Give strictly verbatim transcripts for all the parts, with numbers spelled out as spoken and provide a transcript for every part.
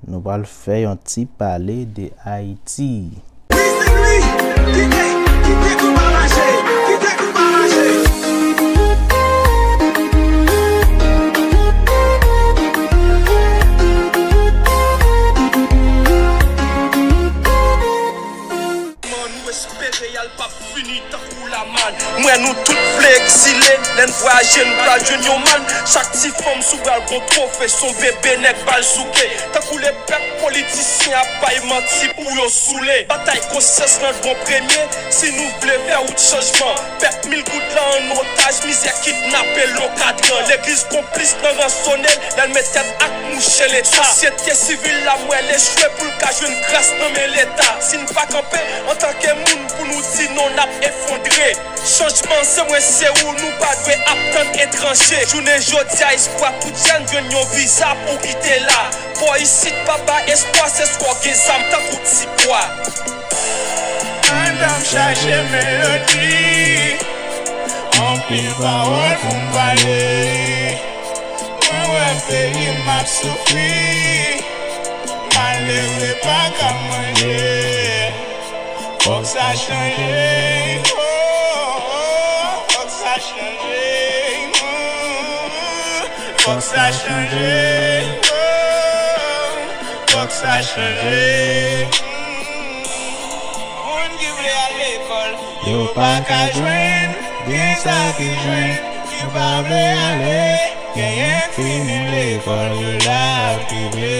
Nou pral fè yon ti pale de Ayiti. Nou espere y al p ap fini tankou laman. M wè nou tout vle egzile, lè n vwayaje n pral jwenn yon mann. Chak ti fanm sou bra l gon twofe, s on bebe nèg bal souke. Tankou lepèp politisyen ap bay manti pou yo soule. Batay konsyans lan bon premye, si nou vle fè wout chanjman. Pèp mil goud lan an otaj, mizè kidnape l o kadran. Legliz konplis nan ransone l, lè l met tèt ak mouche Leta. Sosyete sivil la m wè l echwe pou l ka jwenn gras nan men Leta. Si n pa kanpe antanke moun pou nou di non, n ap efondre. Chanjman se mwen, se ou, nou pa dwe ap tann etranje. Jounen jodi a, espwa tout jèn jwenn yon viza pou kite la. Bò isit pa bay espwa, se swa w gen zam tankou ti bwa. Pandan m chache melodi, anpil pawòl pou m pale. Mwen wè peyi m ap soufri, malere pa ka manje. Fòk sa chanje, oh, oh, fòk sa chanje, mm, fòk sa chanje, oh, fòk sa chanje, mm. Moun ki vle al lekòl, yo pa ka jwenn, gen sa ki jwenn, yo pa vle ale. Genyen ki fini lekòl yo la ap krible,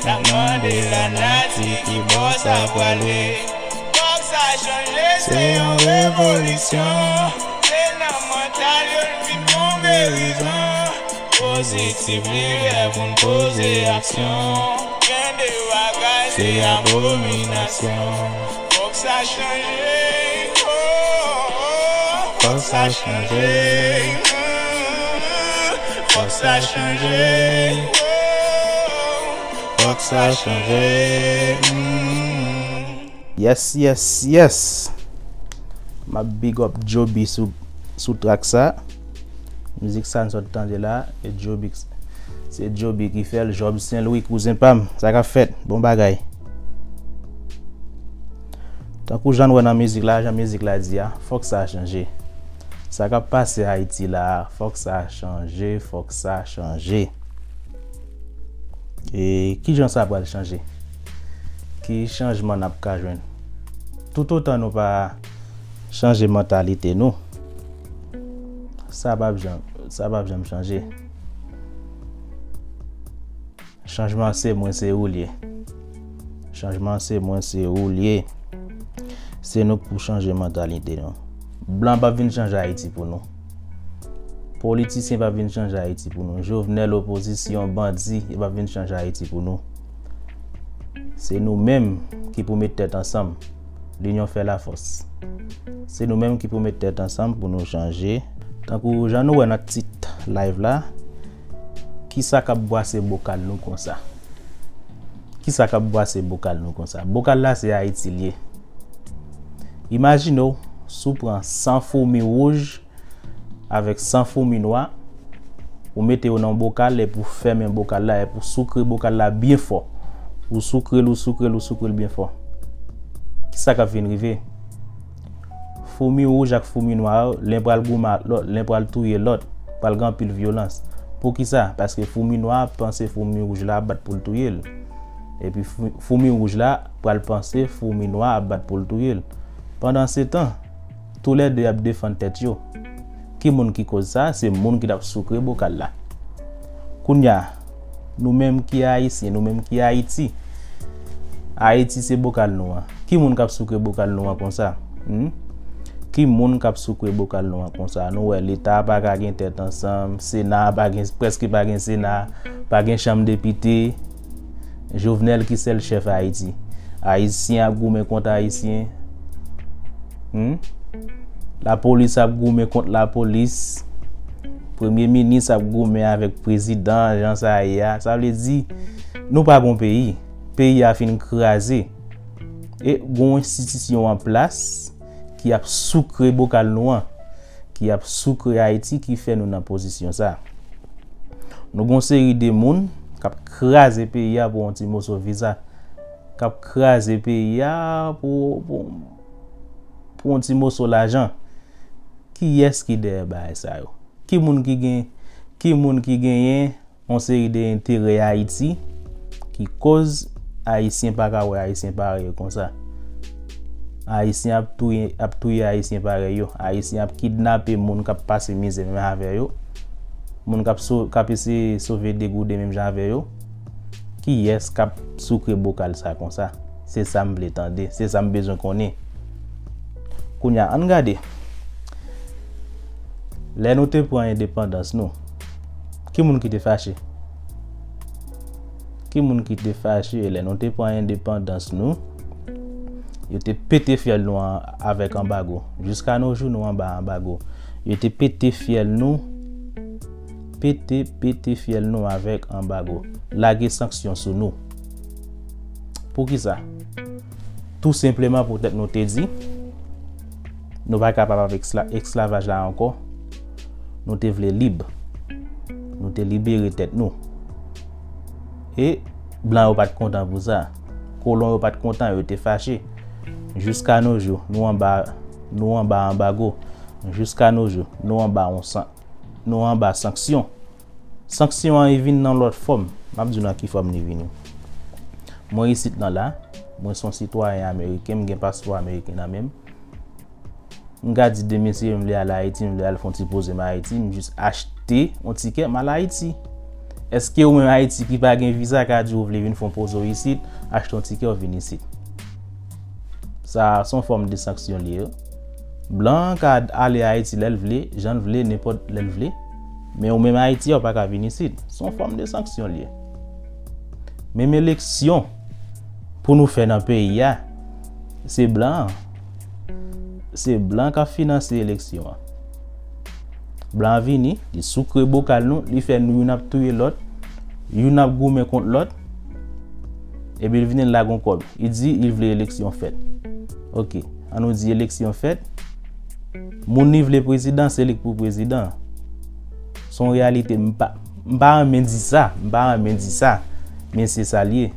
n ap mande lanati ki bò sa prale. Fòk sa chanje, se yon revolisyon. Se nan mantal yo l vin yon gerizon. Pozitif lidè pou n poze aksyon. Gen de bagay se abominasyon. Fòk sa chanje, oh, oh, oh. Fòk sa chanje, mm, fòk sa chanje, oh, fòk sa chanje, mm. Yes, yes, yes. M ap big up Joby sou, sou track sa. Mizik sa n sot tande la, e Joby, se Joby ki fè l, Job Saint Louis, kouzen pa m. Sa k ap fèt? Bon bagay. Tankou jan n wè nan mizik la, jan mizik la di a, fòk sa chanje. Sa k ap pase Ayiti la a, fòk sa chanje, fòk sa chanje. E kijan sa pral chanje? Ki chanjman n ap ka jwenn? Toutotan nou pa chanje mantalite nou, sa p ap janm, sa p ap janm chanje. Chanjman se mwen, se ou l ye. Chanjman se mwen, se ou l ye. Se nou k pou chanje mantalite nou. Blan p ap vin chanje Ayiti pou nou. Politisyen p ap vin chanje Ayiti pou nou. Jovenel, opozisyon, bandi, yo p ap vin chanje Ayiti pou nou. Se nou menm ki pou met tèt ansanm. Linyon fè lafòs. Se nou menm ki pou met tèt ansanm pou nou chanje. Tankou jan nou wè nan tit live la, kisa k ap bwase bokal nou konsa? Kisa k ap bwase bokal nou konsa? Bokal la se Ayiti l ye. Imajine w, si w pran san foumi wouj avèk san foumi nwa, ou mete yo nan yon bokal epi w fèmen bokal la epi w soukre bokal la byen fò. Ou soukre l, ou soukre l, ou soukre l byen fò. Kisa k ap vin rive? Foumi wouj ak foumi nwa yo, len pral goumen ak lòt, len pral touye lòt, pral gen anpil vyolans. Poukisa? Paske foumi nwa a panse foumi wouj la ap bat pou l touye l. Epi fou-, foumi wouj la pral panse foumi nwa a ap bat pou l touye l. Pandansetan, toulède ap defann tèt yo. Ki moun ki koz sa? Se moun ki t ap soukre bokal la. Kounye a, nou menm ki Ayisyen, nou menm ki Ayiti, Ayiti se bokal nou an. Ki moun k ap soukre bokal nou an konsa? Hmm? Ki moun k ap soukre bokal nou an konsa? Nou wè Leta pa ka gen tèt ansanm, Sena pa gen, prèske pa gen Sena, pa gen chanm depite. Jovenel ki sèl chèf Ayiti. Ayisyen ap goumen kont Ayisyen. Hmm? Lapolis ap goumen kont lapolis. Premye minis ap goumen avèk prezidan, jan sa ye a. Sa vle di, nou pa gon peyi. Peyi a fin kraze. E gon enstitisyon an plas ki ap soukre bokal nou an, ki ap soukre Ayiti, ki fè nou nan pozisyon sa. Nou gon seri de moun k ap kraze peyi a pou yon ti moso viza, k ap kraze peyi a pou, pou, pou yon ti moso lajan. Kiyès ki dèyè bagay sa yo? Ki moun ki gen, ki moun ki genyen yon seri de enterè Ayiti ki koz Ayisyen pa ka wè Ayisyen parèy yo konsa? Ayisyen ap touye, ap touye Ayisyen parèy yo. Ayisyen ap kidnape moun k ap pase mizè menm avè yo. Moun k ap so, k ap eseye sove degouden menm jan avè yo. Kiyès k ap soukre bokal sa konsa? Se sa m vle tande, se sa m bezwen konnen. Kounye a, ann gade. Lè nou te pran endepandans nou, ki moun ki te fache? Ki moun ki te fache lè nou te pran endepandans nou? Yo te pete fyèl nou an, avèk anbago. Jiska no jou, nou anba anbago. Yo te pete fyèl nou, pete, pete fyèl nou avèk anbago. Lage sanksyon sou nou. Poukisa? Tou senpleman poutèt nou te di, nou pa kapab avèk esklavaj la ankò. Nou te vle lib. Nou te libere tèt nou. E blan yo pa t kontan pou sa. Kolon yo pa t kontan, yo te fache. Jiska no jou, nou anba, nou anba anbago. Jiska no jou, nou anba yon san-, nou anba sanksyon. Sanksyon an vin nan lòt fòm. M ap di w nan ki fòm li vini. Mwen isit nan la, mwen se yon sitwayen ameriken, m gen paspò ameriken nan men m. M ka di de mesye, m vle al Ayiti, m vle al fè yon ti poze m Ayiti, m jis achte yon tikè, m al Ayiti. Èske ou menm Ayiti ki pa gen viza ka di ou vle vin fè yon poze w isit, achte yon tikè, w vin isit? Sa a se yon fòm de sanksyon li ye. Blan an ka ale Ayiti lè l vle, jan l vle, nenpòt lè l vle. Men ou menm Ayiti a, ou pa ka vin isit. Se yon fòm de sanksyon li ye. Menm eleksyon pou nou fè nan peyi a, se blan an. Se blan k ap finanse eleksyon an. Blan an vini, li soukre bokal nou, li fè nou youn ap touye lòt, youn ap goumen kont lòt, epi l vini l lage yon kòb. Li di li vle eleksyon fèt. Oke, ann nou di eleksyon fèt. Moun li vle prezidan, se li k pou prezidan. Se yon reyalite. M pa, m pa renmen di sa, m pa renmen di sa, men se sa l ye.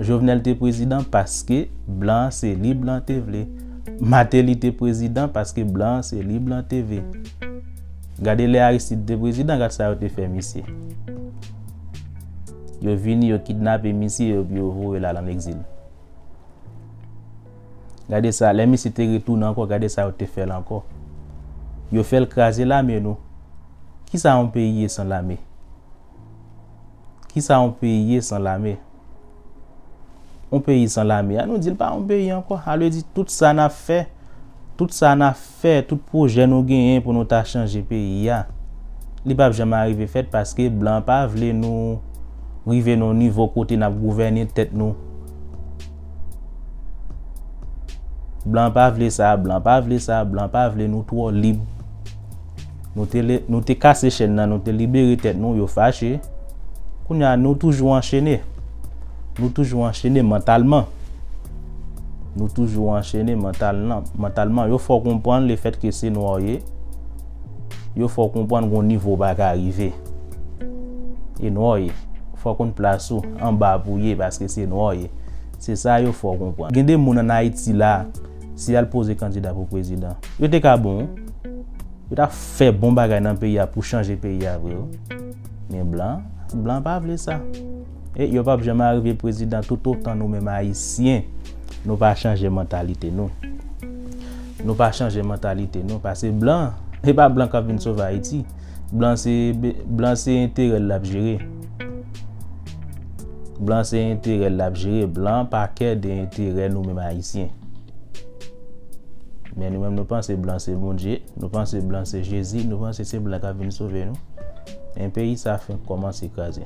Jovenel te prezidan paske blan an se li blan te vle. Martelly te prezidan paske blan an se li blan te vle. Gade lè Aristide te prezidan, gad sa yo te fè misye. Yo vini, yo kidnape misye, yo, yo voye l al an egzil. Gade sa, lè misye te retounen ankò, gade sa yo te fè l ankò. Yo fè l kraze lame nou. Kisa yon peyi ye san lame? Kisa yon peyi ye san lame? Yon peyi san lame, ann nou di l pa yon peyi ankò. Sa vle di tout sa n ap fè, tout sa n ap fè, tout pwojè nou genyen pou nou ta chanje peyi a, li p ap janm arive fèt paske blan pa vle nou rive nan yon nivo kote n ap gouvène tèt nou. Blan pa vle sa, blan pa vle sa, blan pa vle nou twò lib. Nou te, nou te kase chèn nan, nou te libere tèt nou, yo fache. Kounye a, nou toujou anchene. Nou toujou anchene mantalman. Nou toujou anchene mantalman. Mantalman, yo fè w konprann lefètke se nwa w ye. Yo fè w konprann gon nivo w pa ka rive. E nwa w ye. Fò w konn plas ou, anba pou w ye, paske se nwa w ye. Se sa yo fè w konprann. Gen de moun ann Ayiti la, si y al poze kandida pou prezidan, yo te ka bon. Yo ta fè bon bagay nan peyi a pou chanje peyi a vre wi. Men blan, blan pa vle sa. E yo p ap janm arive prezidan toutotan nou menm Ayisyen, nou pa chanje mantalite nou. Nou pa chanje mantalite nou, paske blan, e pa blan k ap vin sove Ayiti. Blan se, blan se enterè l l ap jere. Blan se enterè l l ap jere. Blan pa kè de enterè nou menm Ayisyen. Men nou menm nou panse blan se Bondye, nou panse blan se Jezi, nou panse se blan k ap vin sove nou. Men peyi sa fenk kòmanse kraze.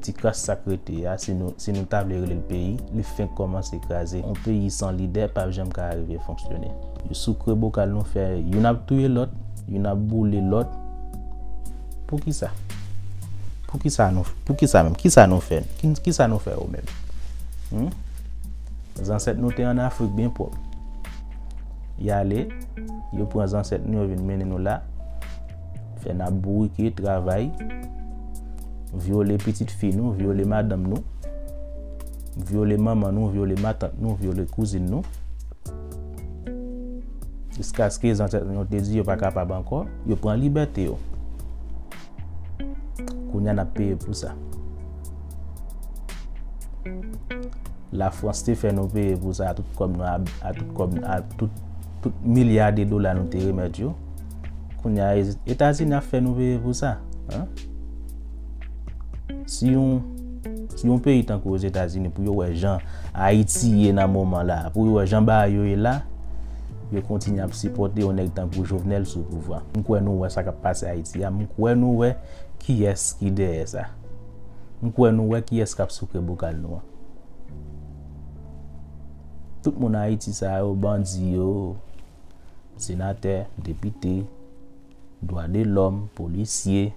Ti kras sa k rete a, si nou, si nou ta vle rele l peyi, li fenk kòmanse kraze. Yon peyi san lidè p ap janm ka rive fonksyone. Yo soukre bokal nou fè, youn ap touye lòt, youn ap boule lòt. Poukisa? Poukisa nou, poukisa menm? Kisa nou fè? Ki, kisa nou fè yo menm? Hmm? Zansèt nou te ann Afrik byen pwòp. Y ale, yo pran zansèt nou, yo vin mennen nou la. Fè n ap bourike, travay. vyole pitit fi nou, vyole madanm nou, vyole manman nou, vyole matant nou, vyole kouzin nou. Jiskaske zansèt nou te di yo pa kapab ankò, yo pran libète yo. Kounye a n ap peye pou sa. Lafrans te fè nou peye pou sa, a tout kòb nou, a, a tout kòb, a tout, tout milya de dola nou te remèt yo. Kounye a, Etazini ap fè nou peye pou sa. Hein? Si yon, si yon peyi tankou Ozetazini, pou yo wè jan Ayiti ye nan moman la, pou yo wè jan bagay yo ye la, yo kontinye ap sipòte yon nèg tankou Jovenel sou pouvwa. M kwè nou wè sa k ap pase Ayiti a, m kwè nou wè kiyès ki dèyè sa. M kwè nou wè kiyès k ap soukre bokal nou an. Tout moun Ayiti sa yo, bandi yo, senatè, depite, dwa de lòm, polisye,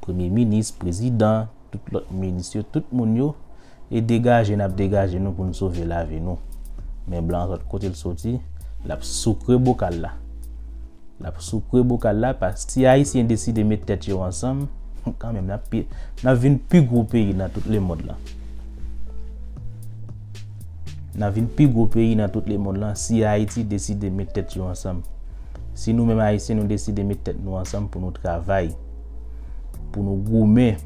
premye minis, prezidan, tout lòt minis yo, tout moun yo, e degaje n ap degaje nou pou n sove lavi nou. Men blan an sot kote l soti, l ap soukre bokal la. L ap soukre bokal la, paske si Ayisyen deside met tèt yo ansanm, kanmenm, n ap pi, n ap vin pi gwo peyi nan tout lemonn lan. N ap vin pi gwo peyi nan tout lemonn lan si Ayiti deside met tèt yo ansanm. Si nou menm Ayisyen nou deside met tèt nou ansanm pou nou travay, pou nou goumen,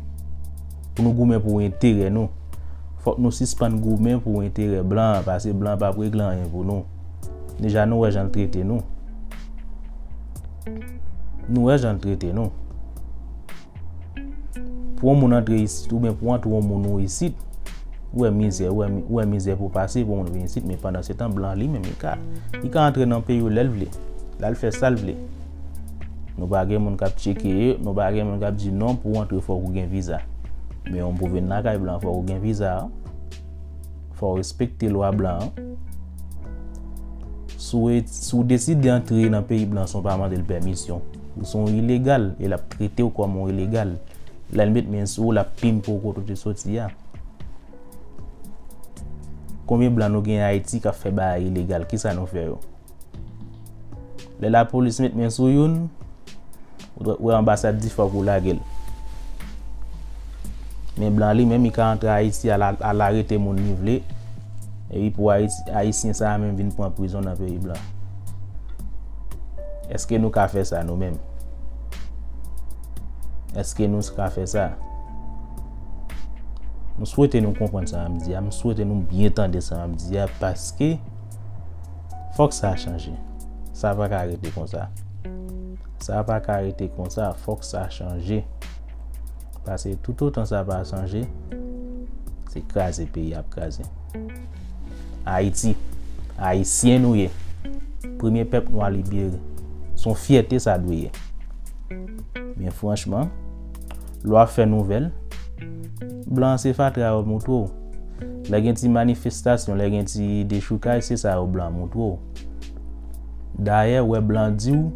pou nou goumen pou enterè nou, fòk nou sispann goumen pou enterè blan an, paske blan an p ap regle anyen pou nou. Deja nou wè jan l trete nou. Nou wè jan l trete nou. Pou yon moun antre isit, oubyen pou antre yon moun ou isit, ou wè mizè, ou wè mi-, ou wè mizè pou pase pou moun vin isit, men pandan se tan, blan li menm, li ka, li ka antre nan peyi w lè l vle, l al fè sa l vle. Nou pa gen moun k ap tcheke, nou pa gen moun k ap di non, pou w antre fòk ou gen viza. Men yon pou vin lakay blan, fòk ou gen viza. Fò w respekte lwa blan an. Si w, si w deside antre nan peyi blan san w pa mande l pèmisyon, ou se yon ilegal e l ap trete w kòm yon ilegal. Lè l met men sou ou, l ap pimpe w kote w te soti a. Konbyen blan nou gen Ayiti k ap fè bagay ilegal? Kisa nou fè yo? Lè lapolis met men sou youn, ou dwe wè anbasad di fòk ou lage l. Men blan li menm, li ka antre Ayiti, al, al arete moun li vle. Epi pou Ayiti, Ayisyen sa a menm vin pran prizon nan peyi blan. Èske nou ka fè sa nou menm? Èske nou ka fè sa? M swete nou konprann sa m di a. M swete nou byen tande sa m di a, paske fòk sa chanje. Sa pa ka rete konsa. Sa pa ka rete konsa. Fòk sa chanje. Paske toutotan sa pa chanje, se kraze peyi ap kraze. Ayiti, Ayisyen nou ye. Premye pèp nwa libere. Se yon fyète sa dwe ye. Men franchman, lè w ap fè nouvèl, blan an se fatra yo ap montre w. Lè gen ti manifestasyon, lè gen ti dechoukaj, se sa yo blan an montre w. Dayè, w wè blan di w,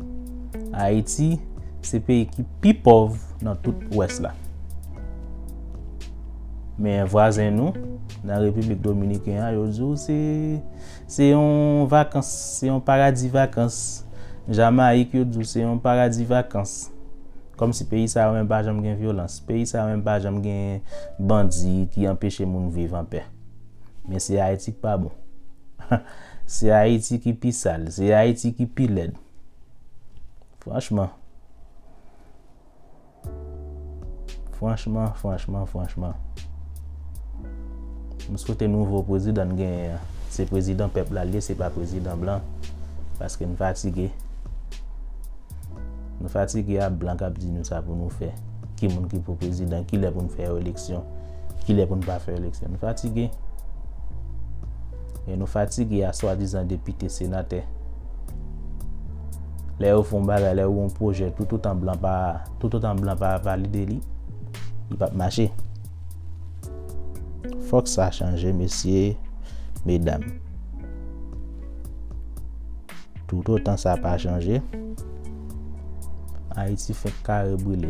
Ayiti se peyi ki pi pòv nan tout Wès la. Men vwazen nou, nan Repiblik Dominiken an, yo di w se, se yon vakans, se yon paradi vakans. Jamayik, yo di w se yon paradi vakans. Kòmsi peyi sa yo menm pa janm gen vyolans. Peyi sa yo menm pa janm gen bandi ki anpeche moun viv anpè. Men se Ayiti k pa bon. Se Ayiti ki pi sal. Se Ayiti ki pi lèd. Franchman. Franchman, franchman, franchman. M swete nouvo prezidan n genyen an, se prezidan pèp la l ye, se pa prezidan blan. Paske n fatige. Nou fatige a blan k ap di nou sa pou nou fè. Ki moun ki pou prezidan, kilè pou n fè eleksyon, kilè pou n pa fè eleksyon. Nou fatige. E nou fatige a swadizan depite, senatè. Lè yo fè yon bagay, lè yo yon pwojè, toutotan blan pa, toutotan blan pa valide li, li p ap mache. Fòk sa chanje, mesye, medam. Toutotan sa pa chanje, Ayiti fenk kare brile.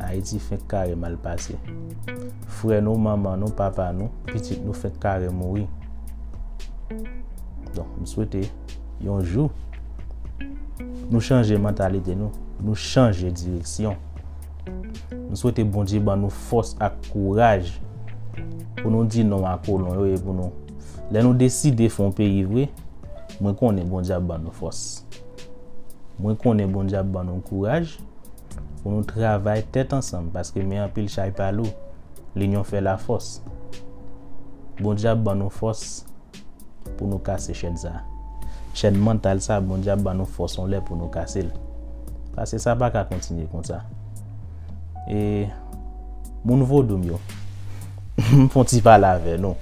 Ayiti fenk kare mal pase. Frè nou, manman nou, papa nou, pitit nou fenk kare mouri. Donk, m swete yon jou nou chanje mantalite nou, nou chanje direksyon. M swete Bondye ban nou fòs ak kouraj pou nou di non a kolon yo e pou nou, lè nou deside fè yon peyi vre, mwen konnen Bondye ap ban nou fòs. Mwen konnen Bondye ap ban nou kouraj pou nou travay tèt ansanm, paske men anpil chay pa lou. Linyon fè lafòs. Bondye ap ban nou fòs pou nou kase chèn sa. Chèn mantal sa, Bondye ap ban nou fòs yon lè pou nou kase l. Paske sa pa ka kontinye konsa. E moun vodou m yo, m fon ti pale avè nou.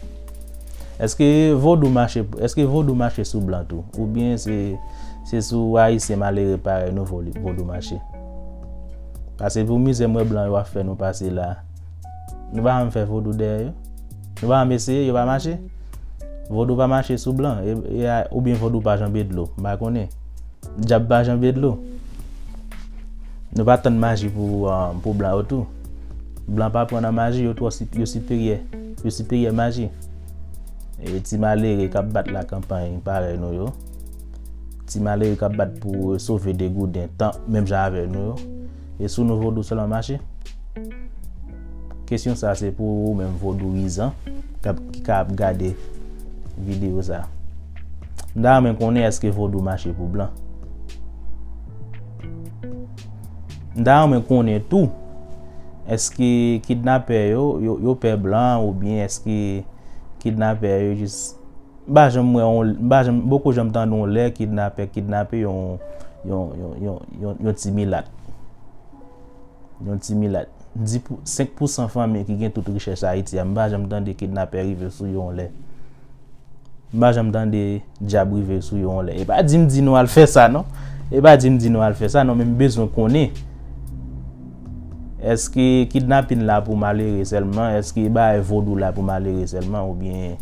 Èske vodou mache, èske vodou mache sou blan tou? Oubyen se, se sou ayisyen malere parèy nou vodou, vodou mache? Paske pou mizè m wè blan yo ap fè nou pase la, nou pa janm fè vodou dèyè yo? Nou pa janm eseye, yo pa mache? Vodou pa mache sou blan, e, e, oubyen vodou pa janbe dlo, m pa konnen. Dyab pa janbe dlo. Nou pa tann maji pou, ah, pou blan yo tou. Blan pa pran nan maji, yo twò si-, yo siperyè. Yo siperyè maji. E ti malere k ap bat lakanpay parèy nou yo. Ti malere k ap bat pou sove degouden tan, menm jan avè nou yo. E sou nou vodou sèlman mache? Kesyon sa se pou ou menm vodouyizan k ap, ki ka ap gade videyo sa. M ta renmen konnen èske vodou mache pou blan. M ta renmen konnen tou, èske kidnapè yo, yo, yo pè blan oubyen èske kidnapè yo jis, m pa janm wè yon, m pa janm, m poko janm tande yon lè kidnapè kidnape yon, yon, yon, yon, yon, yon ti milat. Yon ti milat. Dis pou, senk pousan fanmi ki gen tout richès Ayiti a, m pa janm tande kidnapè rive sou yo yon lè. M pa janm tande dyab rive sou yo yon lè. E pa di m di nou al fè sa non. E pa di m di nou al fè sa non, men m bezwen konnen. Èske kidnapin la pou malere sèlman? Èske bagay vodou la pou malere sèlman? Oubyen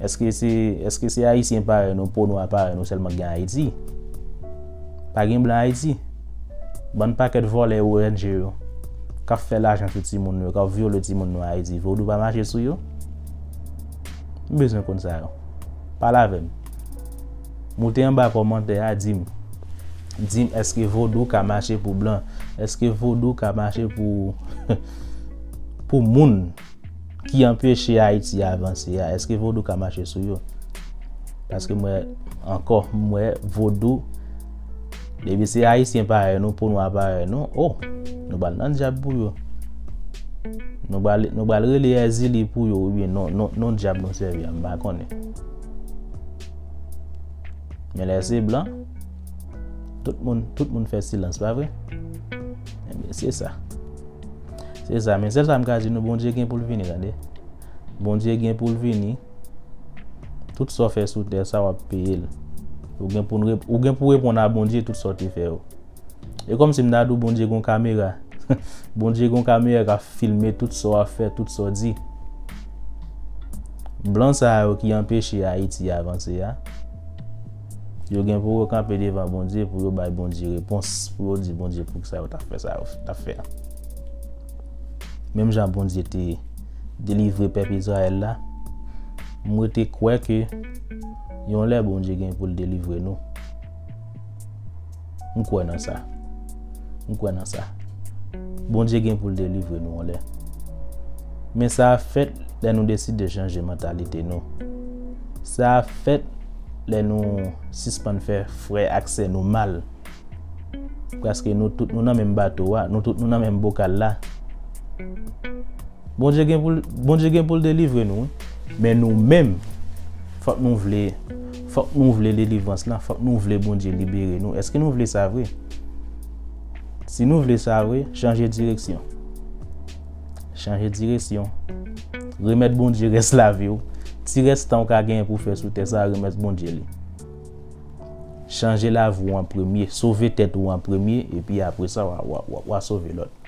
èske se, èske se ayisyen parèy nou, po nwa parèy nou sèlman k gen Ayiti? Pa gen blan Ayiti. Bann pakèt vòlè O N G yo k ap fè lajan sou timoun yo, k ap vyole timoun nou Ayiti. Vodou pa mache sou yo? M bezwen konn sa yo. Pale avè m. Moute anba kòmantè a, di m. Di m, èske vodou ka mache pou blan? Èske vodou ka mache pou, pou moun ki anpeche Ayiti avanse a? Èske vodou ka mache sou yo? Paske m wè, ankò, m wè vodou, depi se ayisyen parèy nou, po nwa parèy nou, o, nou pral nan dyab pou yo. Nou pral, nou pral rele Èzili pou yo, oubyen non, non, non dyab nou sèvi a, m pa konnen. Men lè se blan, tout moun, tout moun fè silans, pa vre? Ebyen, se sa. Se sa, men sèl sa m ka di nou, Bondye gen pou l vini, tande. Bondye gen pou l vini. Tout sa w fè sou tè sa, w ap peye l. Ou gen pou n rep-, ou gen pou reponn a Bondye tout sa w te fè yo. E kòmsi m ta di w Bondye gon kamera. Bondye gon kamera k ap filme tout sa w ap fè, tout sa w di. Blan sa yo ki anpeche Ayiti avanse a, yo gen pou yo kanpe devan Bondye, pou yo bay Bondye repons, pou yo di Bondye poukisa yo t ap fè sa yo t ap fè a. Menm jan Bondye te delivre pèp Izrayèl la, m rete kwè ke yon lè Bondye gen pou l delivre nou. M kwè nan sa. M kwè nan sa. Bondye gen pou l delivre nou yon lè. Men sa ap fèt lè nou deside chanje mantalite nou. Sa ap fèt lè nou sispann fè frè ak sè nou mal. Paske nou tout nou nan menm bato a, nou tout nou nan menm bokal la. Bondye gen pou l, Bondye gen pou l delivre nou, wi. Men nou menm, fòk nou vle, fòk nou vle delivrans lan, fòk nou vle Bondye libere nou. Èske nou vle sa vre? Si nou vle sa vre, chanje direksyon. Chanje direksyon. Remèt Bondye rès lavi w. Ti rès tan w ka genyen pou w fè sou tè sa a, remèt Bondye li. Chanje lavi w an premye, sove tèt ou an premye, epi apre sa, w a, w a, w a, w a sove lòt.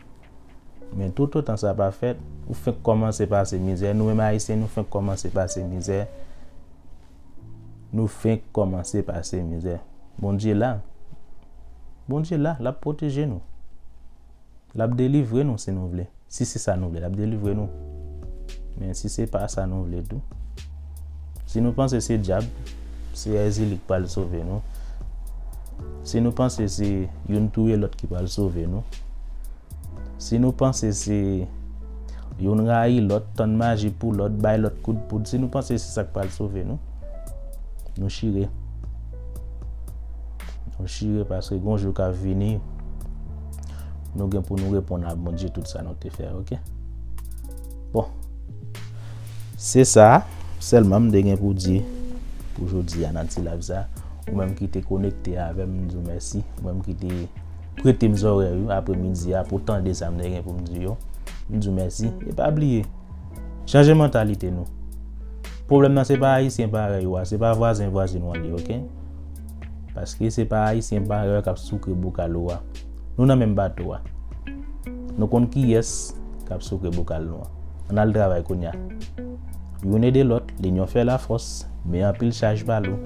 Men toutotan sa pa fèt, ou fenk kòmanse pase mizè. Nou menm Ayisyen, nou fenk kòmanse pase mizè. Nou fenk kòmanse pase mizè. Bondye la. Bondye la, l ap pwoteje nou. L ap delivre nou si nou vle. Si se sa nou vle, l ap delivre nou. Men si se pa sa nou vle tou, si nou panse se dyab, se Èzili k pral sove nou, si nou panse se youn touye lòt ki pral sove nou, Si nou panse se youn rayi lòt, tann maji pou lòt, bay lòt kout poud, si nou panse se sa k pral sove nou, nou chire. Nou chire paske gon jou k ap vini, nou gen pou nou reponn a Bondye tout sa nou te fè, oke? Bon, se sa sèlman m te gen pou di pou jodi a nan ti live sa. Ou menm ki te konekte avè m, m di w mèsi. Ou menm ki te prete m zòrèy ou aprè midi a pou tande sa m te gen pou m di yo, m di w mèsi. E pa bliye, chanje mantalite nou. Pwoblèm nan se pa ayisyen parèy ou a, se pa vwazen vwazin ou an li, oke? Paske se pa ayisyen parèy ou a k ap soukre bokal ou a. Nou nan menm bato a. Nou konn kiyès k ap soukre bokal nou an. Ann al travay kounye a. Youn ede lòt, linyon fè lafòs, men anpil chaj pa lou.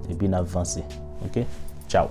Epi n ap vanse. Oke? Tchaw.